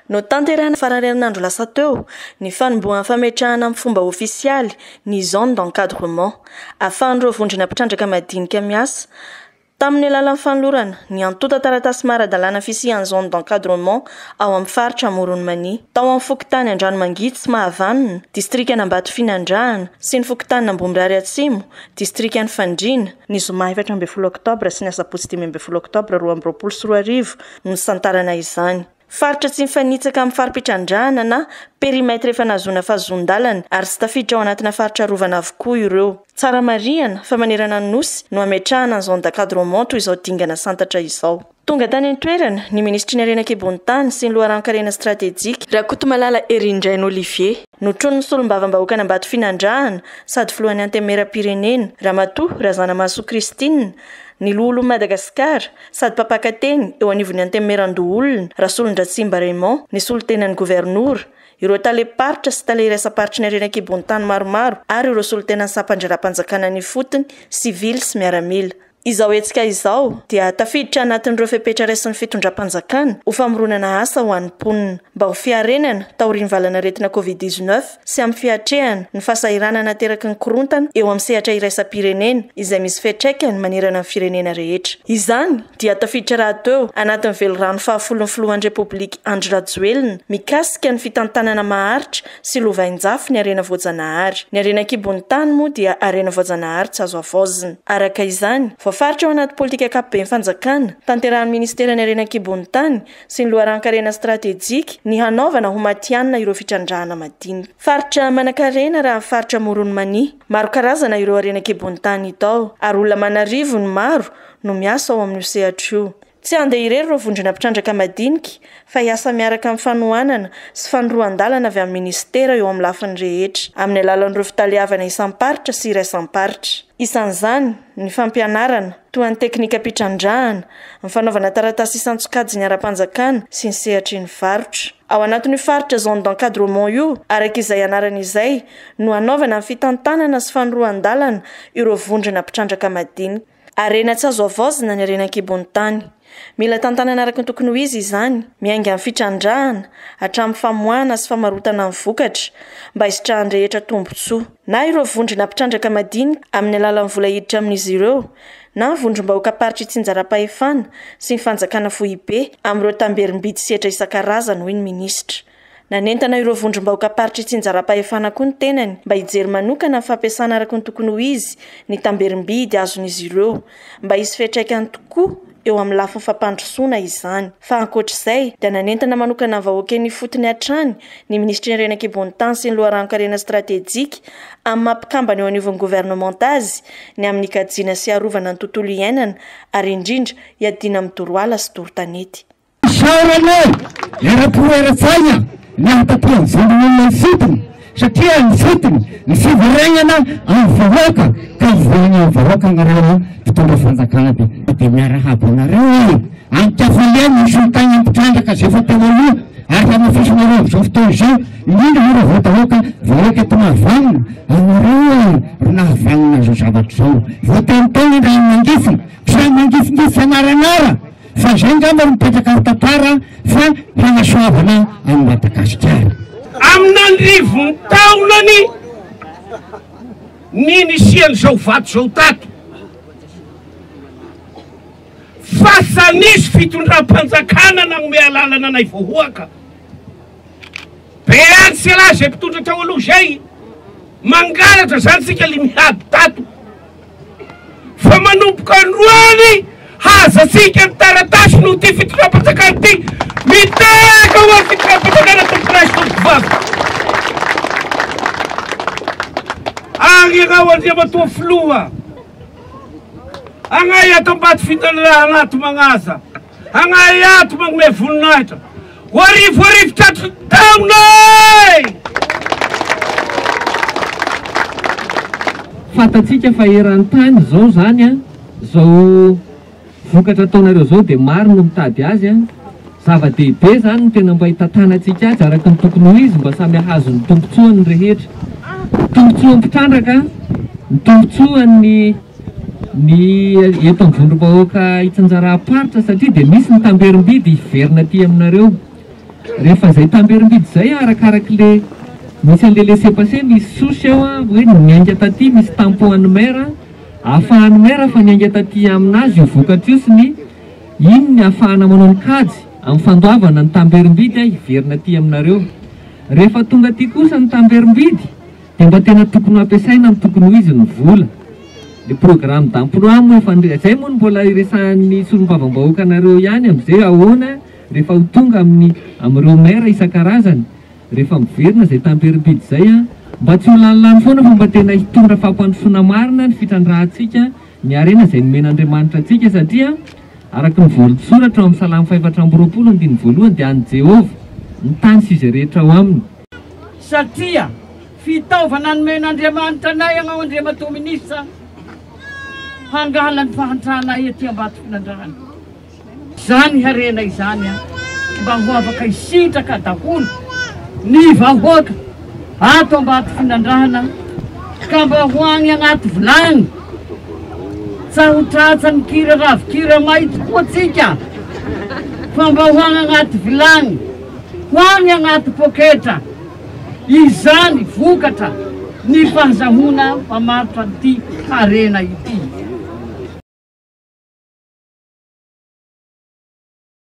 Notanterahina faran'ny herinandro lasa teo ny fanombohan'ny fametrahana amin'ny fomba ofisialy ny zone d'encadrement, ahafahan'ireo vondrona mpitrandraka madinika miasa, tamin'ny alalan'ny fanolorana ny antontan-taratasy maha-ara-dalàna fisian'ny zone d'encadrement ao amin'ny faritra Amoron'i Mania. Tao amin'ny fokontany Andranomangitsy Mahavanona, distrikan'Ambatofinandrahana, sy ny fokontanin'Ambohimirary Atsimo, distrikan'i Fandriana, ny zoma 14 oktobra sy ny asabotsy 15 oktobra 2022 no nisantarana izany. Faritra tsy mifanitsaka amin'ny fari-pitrandrahana na périmètre efa nahazoana fahazoan-dalana ary tsy tafiditra ao anatina faritra arovana avokoa ireo. Tsara marihana fa manerana ny Nosy no hametrahana ny zone d'encadrement toy izao dingana santatra izao. Tonga tany an-toerana ny minisitry ny Harena an-kibon'ny tany sy ny loharanon-karena stratejika, Rakotomalala Herindrainy Olivier. Notronin'ny solombavambahoakan'Ambatofinandrahana sady filohan'ny Antenimierampirenena, Ramatoa Razanamahasoa Christine, ny loholon'i Madagasikara sady mpampakateny eo anivon'ny Antenimierandoholona, Rasolondratsimba Raymond, ny solontenan'ny governora, ireo talem-paritra sy tale iraisam-paritry ny harena an-kibon'ny tany maromaro ary ireo solontenan'ny sampan-draharaham-panjakana any ifotony, sivily sy miaramila. Izao hetsika izao dia tafiditra anatin'ireo fepetra raisin'ny fitondram-panjakana ho famoronana asa ho an'ny mponina, mba ho fiarenana taorian'ny valanaretina Covid 19 sy amin'ny fiatrehana ny fahasahiranana ateraky ny korontana eo amin'ny sehatra iraisam-pirenena izay misy fiantraikany manerana ny firenena rehetra. Izany dia tafiditra rahateo anatin'ny velirano fahafolon'ny filohan'ny Repoblika Andry Rajoelina mikasika ny fitantanana maharitra sy lovainjafy ny harena voajanahary. Ny harena an-kibon'ny tany moa dia harena voajanahary tsy azo havaozina. Araka izany, voafaritra ao anaty politika ankapoben'ny fanjakana, tanterahin'ny minisiteran'ny harena an-kibon'ny tany sy ny loharanon-karena stratejika ny hanaovana ho matihanina ireo fitrandrahana madinika. Faritra manankarena raha ny faritra Amoron'i Mania. Maro karazana ireo harena an-kibon'ny tany hita ao, ary olona aman'arivony maro no miasa ao amin'io sehatra io. Tsy handeha irery ireo vondrona mpitrandraka madinika fa hiasa miaraka amin'ny fanohanana sy fanoroan-dalana avy amin'ny minisitera eo amin'ny lafiny rehetra, amin'ny alalan'ireo fitaleavana isam-paritra sy iraisam-paritra. Isan'izany ny fampianarana, toa ny teknikam-pitrandrahana, ny fanaovana taratasy isan-tsokajiny ara-panjakana sy ny sehatry ny varotra. Ao anatin'io faritra zone d'encadrement io, araka izay anarany izay, no hanaovana ny fitantanana sy fanoroan-dalana ireo vondrona mpitrandraka madinika. Harena tsy azo havaozina ny harena an-kibon'ny tany. Mila tantanana araka ny tokony ho izy izany, miainga amin'ny fitrandrahana, hatramin'ny famoahana sy famarotana ny vokatra, mba hisitrahan'ny rehetra tombontsoa. Na ireo vondrona mpitrandraka madinika, amin'ny alalan'ny vola hiditra amin'izy ireo, na ny vondrom-bahoakam-paritra itsinjaram-pahefana sy ny fanjakana foibe, amin'ireo tamberim-bidy sy hetra isan-karazany, hoy ny minisitra. Nanentana ireo vondrom-bahoakam-paritra itsinjaram-pahefana koa ny tenany mba hijery manokana ny fampiasana araka ny tokony ho izy ny tamberim-bidy azon'izy ireo mba hisy fiantraikany tokoa eo amin'ny lafiny fampandrosoana izany. Fa ankoatra izay dia nanentana manokana ny vahoaka eny ifotony hatrany ny minisitry ny harena an-kibon'ny tany sy ny loharanon-karena stratejika amin'ny maha mpikambana eo anivon'ny governemanta azy ny amin'ny hikajiana sy hiarovana ny tontolo iainana ary indrindra hiadiana amin'ny doro ala sy doro tanety. Isaorana eram-po eran-tsaina ny hahataterahan'ny vondron'olona ifotony satria ny fotony ny fiverenana amin'ny vahoaka ka hiverina amin'ny vahoaka anareo mpitondra fanjakana dia dia miarahaba anareo e! Amin-kafaliana ny solontaina mpitrandraka izay efa teo aloha ary hamafisinareo amin'izao fotoana izao indrindra ireo vahoaka vahoaka eto Mahavanona anareo e ro nahavanona izao zavatra izao vao tamin'ny indray mangifina tsy mangifingify anaranara Fa izay angamba no mipetraka amin'ny tantara fa hanasoavana an'i Madagasikara. Amin'an'rivony taonany ny nisian'izao vato izao tato. Fa sa nisy fitondram-panjakana nagnome alalana anay vahoaka. Be antsy ialahy izay mpitondra teo aloha izay. Mangalatra zany tsika le mihady tato. Fa manomboka androany hazatsika ny taratasy noho ity fitondram-panjakana ity. Mitehaka ho an'ny fitondram-panjakana tompokolahy sy tompokovavy. Agny ianao Andriamatoa Filoha. Agnay ato Ambatofinandrahana ato magnaza. Agnay ato magnome voninahitra. Ho arivo arivo tratry ny taona e! Fantatsika fa eran-tany izao izany an, izao vokatra ataonareo izao dia maro no mitady azy an, zava-dehibe izany ny tena mba hitantanantsika azy araka ny tokony ho izy mba samy hahazo ny tombotsoany ny rehetra. Tombotsoan'ny mpitrandraka, ny tombotsoan'ny ny eto amin'ny vondrom-bahoaka itsinjaram-paritra satria dia misy ny tamberim-bidy hiverina aty aminareo. Rehefa izay tamberim-bidy izay arakarak'le misy an'le laissez-passer misy souche ao an, hoe niainga taty misy tampon an'ny maire, ahafahan'ny maire fa niainga taty aminazy io vokatra io sy ny iny ny ahafahana manao ny kajy amin'ny fandoavana ny tamberim-bidy hiverina aty aminareo. Rehefa tonga aty kosa ny tamberim-bidy dia mba tena tokony ho ampiasaina amin'ny tokony ho izy ny vola. Le programme d'emploi moa efa nre- zay moa no mbola iresahan'ny solombavambahoaka anareo ihany amin'izay ahoana rehefa ho tonga amin'ny amin'ireo maire isan-karazany rehefa miverina izay tamberim-bidy izay an, mba tsy ho lanilany foana fa mba tena hitondra fampandrosoana marina ny fitrandrahantsika ny harena izay nomen'Andriamanitra antsika satria araka ny voasoratra ao amin'ny Salamo faha-24 andininy voalohany dia an'i Jehovah ny tany sy izay rehetra ao aminy. Satria fitaovana nomen'Andriamanitra anay ianao Andriamatoa Minisitra hangala ny fahantranay aty Ambatofinandrahana. Izany harena izany mba ho afaka hisitraka daholo ny vahoaka ato Ambatofinandrahana ka mba ho agny agnaty vilagny tsa ho tratsan'ny kira ravikira maitso koa tsika fa mba ho agny agnaty vilagny, ho agny agnaty poketra izany vokatra ny fahazahoana mpamarotra an'ity harena ity.